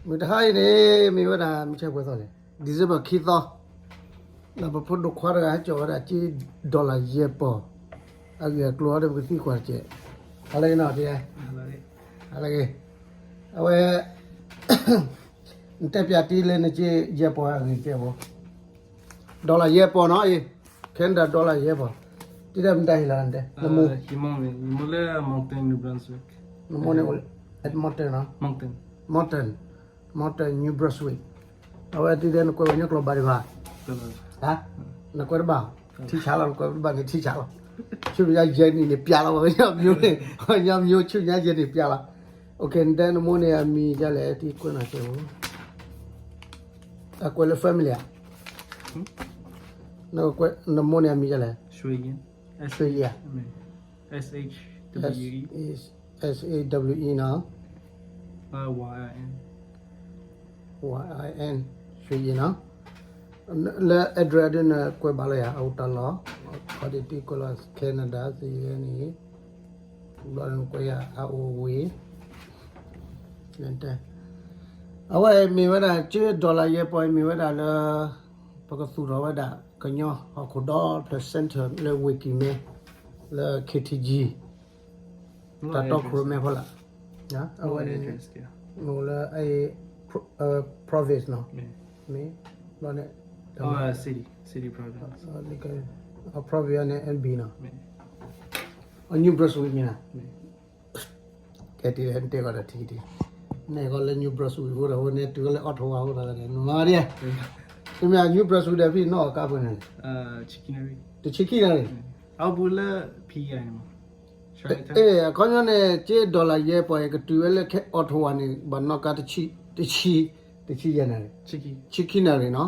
မုၢ်တဟါအံၤန့ၣ် မ့ၢ်ဝဲဒၣ် မုၢ်ဆါပှဲၤသီလဲၣ်, December ခံသီ, ဒီးပဖိဒိၣ်ခွါတဂၤဟဲကၠီဝဲဒၣ်က့ dollar ယဲၢ်ပီၢ်, အဂ့ၢ်အကျိၤအီၤဒီးပကသံကွၢ်တက့ၢ်. ဟါလၢအဂ့ၤနီၤ, ဟါလၢအဂ့ၤ, အဝဲ နတဲပၠးတ့ၢ်လၢနက့ယဲၢ်ပီၢ်အဂ့ၢ်ကဲဘိ dollar ယဲၢ်ပီၢ်နီၤအံၤ, Canada dollar ယဲၢ်ပီၢ်, တံၤဒၣ်မတၤဟ့ၣ်လီၤနတဲ, နမိၢ်, ယမိၢ်န့ၣ် Edmonton နီၤ, Moncton, Moncton, New Brunswick, အဝဲတံၤဒၣ်နကွဲးပှၤကညီကျိာ်ဘၣ်ဒံးဘၣ်, နကွဲးတဘၣ်, ထံဆးလီၤ နကွဲးတဘၣ်န့ၣ်ထံဆးလီၤ, ဆူမဲာ်ညါယဲၢ်နံၣ်န့ၣ်ပၠးလီၤ ပှၤကညီမံၤန့ၣ်, ပှၤကညီမံၤ ဆူမဲာ်ညါယဲၢ်နံၣ်ပၠးလီၤ, နတဲနမိၢ်န့ၣ်အမံၤဒ်လဲၣ် တံၤကွဲးနီၤကဲဧိၤ အကွဲးလၢ family ဧါ, နမိၢ်န့ၣ်အမံၤဒ်လဲၣ်, ရွှေယဉ်, ရွှေယဉ်, S H W E, S H W E နီၤ, Y I N, ရွှေယဉ်နီၤ, လၢ address ဒ်နကွဲးဘၣ်လၢယၤ အအိၣ်တၢ်လီၢ်, ခီဒံးတံၤကွဲးလီၤ Canada သ့ၣ်ယဲၢ်နံၣ် ဘျီနကွဲးယၤအအိၣ်ဝံၤ, အဝဲမ့ၢ်ဝဲဒၣ် က့ dollar ယဲၢ်ပီၢ်အံၤမ့ၢ်ဝဲဒၣ်လၢ ပကသူၣ်ထီၣ်ဝဲဒၣ် ကညီဟီၣ်ခိၣ်ဒီဖျၢၣ် center လၢဝ့ၢ်ကံၢ်မဲ လၢ K T G တၢ်တီခိၣ်ရိၣ်မဲဖီလာ်, အဝဲန့ၣ် အိၣ်လၢ province နီၤ, မ့ၢ် ဘျီန့ၣ် province န့ၣ် N B နီၤ, New Brunswick မ့ၢ်နီၤ, ကဲတံၤလဲၣ် နတဲကီးဒီးထံၣ်တံၤ, နဲၣ်ကီးလၢ New Brunswick အဃိဒီး အဝဲန့ၣ်တုၤလၢအီထီဝါအဃိဒီး နမၤဒ်, တမ့ၢ် New Brunswick ဒီးဖဲနီၢ်အီၤကါပှဲၤန့ၣ်, တဆံခံနၣ်ရံၣ်, အဲ အခီပညီန့ၣ် က့ dollar ယဲၢ်ပီၢ်အံၤ ကတုၤဝဲလၢ Ottawa န့ၣ် ဘၣ်နီၣ်ကါ တဆံ, တဆံယဲၢ်နၣ်ရံၣ်, ဆံခံနၣ်ရံၣ်နီၤ,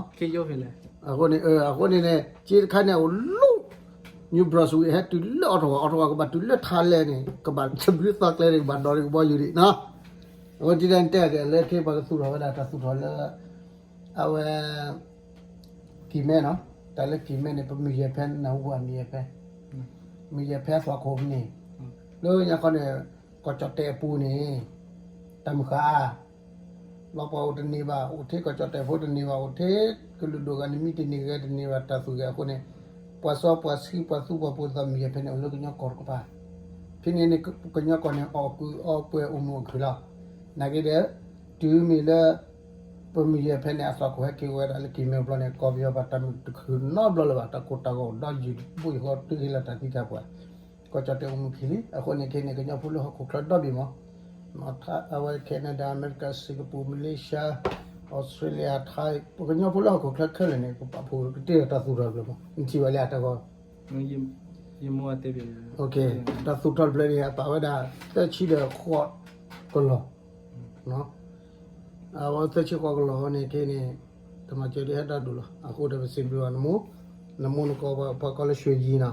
အဃိန့ၣ် အဃိန့ၣ်န့ၣ် က့တခါန့ၣ် အအိၣ်လၢ New Brunswick ဟဲတုၤလၢ Ottawa, Ottawa ကဘၣ်တုၤလၢ Thailand န့ၣ် ကဘၣ်တဘျုးသီကျဲန့ၣ် ကဘၣ်ဒိးန့ၢ်ကဘီယူၤဒံးနီၤ, အဝဲတံၤဒၣ်တဲက့ၤလၢ ခဲပှၤကသူၣ်ထီၣ်ဝဲဒၣ် တၢ်သူၣ်ထီၣ်လၢ အဝဲ ကံၢ်မဲနီၤ, တၢ်လၢကံၢ်မဲန့ၣ် ပမုၢ်ယဲၢ်ဖဲ နၢ်ဟူပှၤမုၢ်ယဲၢ်ဖဲ, မုၢ်ယဲၢ်ဖဲအသွၣ်ခိၣ်န့ၣ်, လၢညါခီန့ၣ် ကီၢ်ကၠီၣ်တဲၣ်အပူၤန့ၣ် တၢ်မုၢ်ဃၢ်, လီၤပှၤအိၣ်တန့ၢ်ဘၣ်, အိၣ်ထဲကီၢ်ကၠီၣ်တဲၣ်ဖိတန့ၢ်ဘၣ်, အိၣ်ထဲကလုာ်ဒိၣ်ဂၤန့ၣ် မံတန့ၢ်ဂဲၤတန့ၢ်ဘၣ် တၢ်သူၣ်ဂဲၤအဃိန့ၣ်, ပှၤစီပှၤဆှံပှၤသူပှၤပိာ်သးမုၢ်ယဲၢ်ဖဲန့ၣ် အိၣ်လၢကညီကီၢ်တကပၤ, ဖဲန့ၣ်န့ၣ် ကညီကီၢ်န့ၣ် အီၣ်ကုၢ်အီပှဲၤအိၣ်မုာ်အိၣ်ခုၣ်လီၤ, နာ်က့ဒီး တုၤမ့ၢ်လၢ ပမုၢ်ယဲၢ်ဖဲန့ၣ် အသွၣ်ခိၣ်ဟဲက့ၤဝဲဒၣ်လၢကံၢ်မဲဘျီန့ၣ် ကီၢ်ပယီၤဘၣ်တၢ်မုာ်တခုၣ်နီတဘျီလၢၤဘၣ်, တၢ်ကိၢ်တၢ်ဂီၤဒီးယုၢ်ဘိယုၢ်ဃီတုၤက့ၤလၢတၢ်သံတၢ်ပှၢ်, ကီၢ်ကၠီၣ်တဲၣ်အိၣ်မုာ်ခံလံ, အဃိန့ၣ်ခဲန့ၣ် ကညီဖိလၢဟီၣ်ခိၣ်ချၢဒီဘ့ၣ်မး, အဝဲ Canada, America, Singapore, Malaysia, Australia, Thai, ပကညီဖိလၢဟီၣ်ခိၣ်ချၢခဲလၢာ်န့ၣ် ပပာ်ဖှိၣ်ကတ့ၢ်ဒီးတၢ်သူၣ်ထီၣ်တဖျၢၣ်မး, နထံၣ်ဘၣ်လၢအတၢ်ဂီၢ် တၢ်သူၣ်ထီၣ်တဖျၢၣ်န့ၣ် အပာ်ဝဲဒၣ် သၢဆံဒီးဃိးကလီၢ်, အဝဲသၢဆံဃိးကလီၢ်န့ၣ်ခဲန့ၣ် တမၤစၢၤဒ်ဟဲဒၣ်ဒိၣ်လီၤ. အဃိဒီးပစံးဘျုးဘၣ်နမိၢ်, နမိၢ်နကိးပှၤကိးလၢ ရွှေယဉ် နီၤ,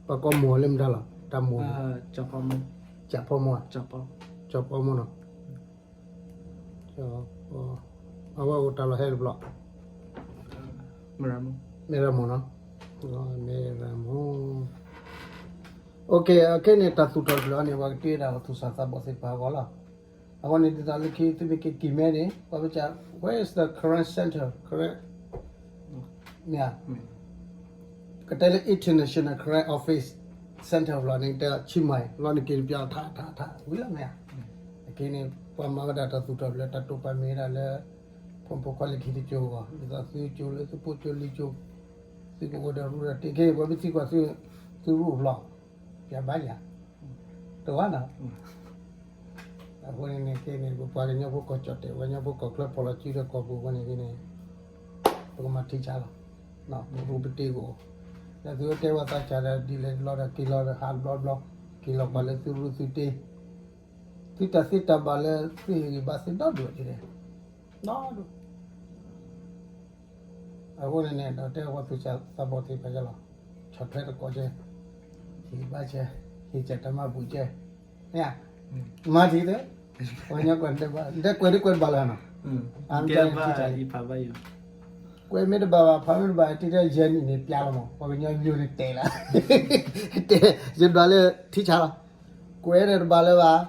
ပှၤကိးမိၢ်လၢမတၤလီၤ, တၢ်မိၢ်, ကၠီၣ်ဖီမိၢ်, ကၠီၣ်ဖီမိၢ်နီၤ, အဝဲအိၣ်တၢ်လီၢ်ဟဲတဘျီ, မဲၢ်ရမိၢ်နီၤ, မဲၢ်ရမိၢ်, ခဲန့ၣ် တၢ်သူၣ်ထီၣ်တဖျၢၣ်န့ၣ် ပှၤကတ့ၢ်ဒၣ်ပသူၣ်စၢ်သးဘီၣ်သ့ၣ်တဖၣ်အဂီၢ်လီၤ. အဃိန့ၣ် ဒ်သိးလၢခံ သုမ့ၢ်က့ၤကံၢ်မဲန့ၣ် ပှၤမ့ၢ်စံး where is the current center, current မ့ၢ်ဧါ, ကတဲလၢ international current office center လီၤန့ၣ် တၢ်ဆံမံၤလီၤန့ၣ် က့ၤနပျီထးထးထးဝံၤလီၤမ့ၢ်ဧါ. အခဲန့ၣ် ပှၤမၤဝဲဒၣ်တၢ်သူၣ်ထီၣ်တဖျၢၣ် တၢ်တိာ်ပာ်မ့ၢ်ဝဲဒၣ်လၢ ဖိမုၣ်ဖိခွါလၢခံတကၠိၤအဂီၢ် ဒ်သိးသုကၠိၤလၢသုဖိကၠိၤလံၤကၠိၤ သုကအိၣ်ဒီးရူဒီးတ့ၢ်ခဲအံၤ ပှၤမ့ၢ်သံကွၢ်သု သုရူအဘျီ ပျၢ်ဘၣ်ယၤ တဝါနီၤ. အဃိန့ၣ်န့ၣ် ခဲန့ၣ် ပပှၤကညီဖိကီၢ်ကၠီၣ်တဲာ် ပှၤကညီဖိကီၢ်ချၢဖီၣ်လီၤစုဒီးကီၢ်ပူၤအဃိန့ၣ်န့ၣ် ပကမၤထံဆးလီၤ. ပရူပတ့ၢ်ကအိၣ် ဒီးသုဝဲတဲဝဲသးစၢ်ဒီး ဒ်လဲၣ်တဘျီဒီး က့ၤလီၤဒီးဟးတဘျီဘျီ က့ၤလီၤကွၢ်လၢသုရူသုတ့ၢ် သုတၢ်သ့တၢ်ဘၣ်လၢသုဟ့ၣ်ဂံၢ်ဘါသုဒီဒူၣ်ဒ်လဲၣ် ဒီဒူၣ် အဃိန့ၣ်န့ၣ် ဒီးတဲဝဲသူၣ်စၢ်သးဘီၣ်သ့ၣ်တဖၣ်လီၤ ဆီၣ်ထွဲသကိးကဲ ဟ့ၣ်ဘါကဲ ဟ့ၣ်စၢ်တၢ်မၤဘူၣ်ကဲ မ့ၢ်ဧါ မၤထံၣ်သ့ ပှၤကညီကွဲးတဘၣ် တဲကွဲးဒ်ကွဲးတဘၣ်လၢနီၤ ကွဲးမ့ၢ်တဘၣ်ဘၣ် ဖးမ့ၢ်တဘၣ် တံၤတဲယဲၢ်နံၣ်န့ၣ် ပျၢ်လီၤမး ပှၤကညီယိၤန့ၣ်တဲလီၤ တဲ ယဘျီလၢထံဆးလီၤ ကွဲးဒီးတဘၣ်လၢၤဘၣ်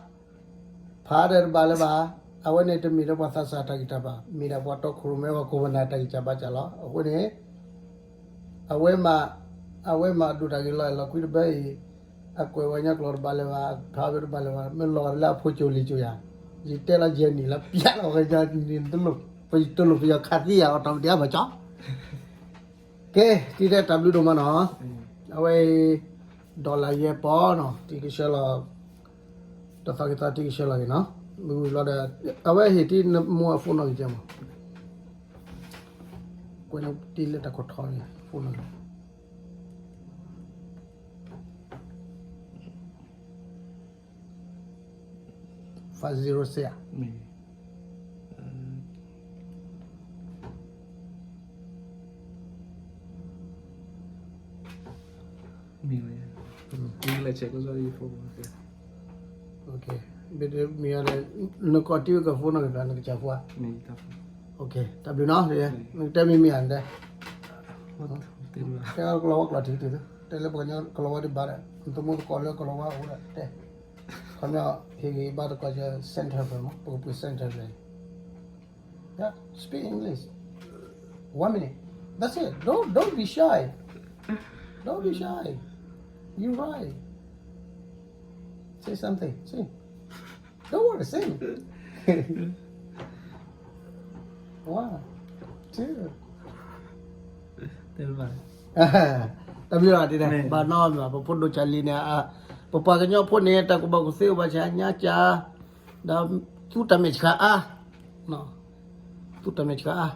ဖးဒီးတဘၣ်လၢၤဘၣ် အဝဲန့ၣ်တမ့ၢ်ဒီးပှၤသးစၢ်တၢ်ဂံၢ်တၢ်ဘါ, မ့ၢ်ဒၣ်ပှၤတီခိၣ်ရိၣ်မဲပှၤကိးပနၢ်တၢ်ဂံၢ်တၢ်ဘါစၢ်လီၤ. အဃိန့ၣ် အဝဲမၤ, အဝဲမၤဒိၣ်တၢ်ဂ့ၤလီၤအဲၣ်လီၤကွံတဘျီအံၤ, အကွဲးဝဲညါကျိာ်တဘၣ်လၢၤဘၣ်, ဖးဝဲတဘၣ်လၢၤဘၣ်, မ့ၢ်လီၤဂာ်လၢအဖိကၠိလံာ်ကၠိယၤ, ယတဲလီၤယဲၢ်နံၣ်လၢပျဲလီၤဝဲညါနံၣ်တလိၣ်, ပယတလိၣ်ပယီၤခးသံယၤအီၤတီၢ်ပတံၢ်အါဘၣ်ကၠီ ကဲ, တံၤတဲတၢ်ဘျုးဒိၣ်မးနီၤ, အဝဲအံၤ dollar ယဲၢ်ပီၢ်နီၤ, တံၤကဆှၢလီၤ, တသီက့ၤသီတံၤကဆှၢလီၤက့ၤနီၤ, မုၢ်ဝံၤဘျီဒီး, အဝဲဟ့ၣ်တံၤနမိၢ်အ phone နီၣ်ဂံၢ်ကဲမး, ကွဲးန့ၣ်တံၤလၢတၢ်ခိၣ်ထီန့ၣ် phone နီၣ်ဂံၢ် five zero six မ့ၢ်လဲၤ မ့ၢ်လဲၤ check ကစီဒီး phone မ့ၢ်ဒီး နကိးတံၤဝဲက phone နီၣ်ဂံၢ် နကစၢ်ဖိဧါ, တၢ်ဘျုးနီၤ, နကတဲမ့ၢ်မ့ၢ်ဧါ နတဲ တဲကလီၤဝါကျိာ်ထံၣ်တံၤ, တဲလၢပှၤကညီကလီၤဝါဒံးဘၣ်ဒီး နသမူသကိးလၢကလီၤဝါအိၣ်ဒီးတဲ, ခီပညီ ဟ့ၣ်ဂံၢ်ဘါသကိးက center ဖဲမး ပကပှ့ၤ center ဖဲ Yeah, speak English. One minute. That's it. Don't don't be shy. Don't be shy. You right. Say something. Say. Don't worry. Say. One, two. တၢ်ဘျုးဒ်န့ၣ် ဘၣ်နီၢ်မး ပဖိဒိၣ်ကၢ်လံၤန့ၣ်, ပပှၤကညီဖိန့ၣ် တၢ်ကူၣ်ဘၣ်ကူၣ်သ့အိၣ်ဘၣ်ဆၣ်ညါကၢ်, ဒီးသူတၢ်မဲာ်ဆှးအါ, သူတၢ်မဲာ်ဆှးအါ,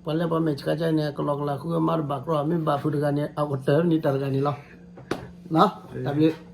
ပှၤလၢပှၤမဲာ်ဆှးကၢ်န့ၣ် ကလီကလီဃုမါတဘၣ်ကြီ, မ့ၢ်ဘၣ်ဖုးတဂၤန့ၣ် အကတၢၢ်န့ၣ်တၢ်တဂၤန့ၣ်လီၤ. တၢ်ဘျုး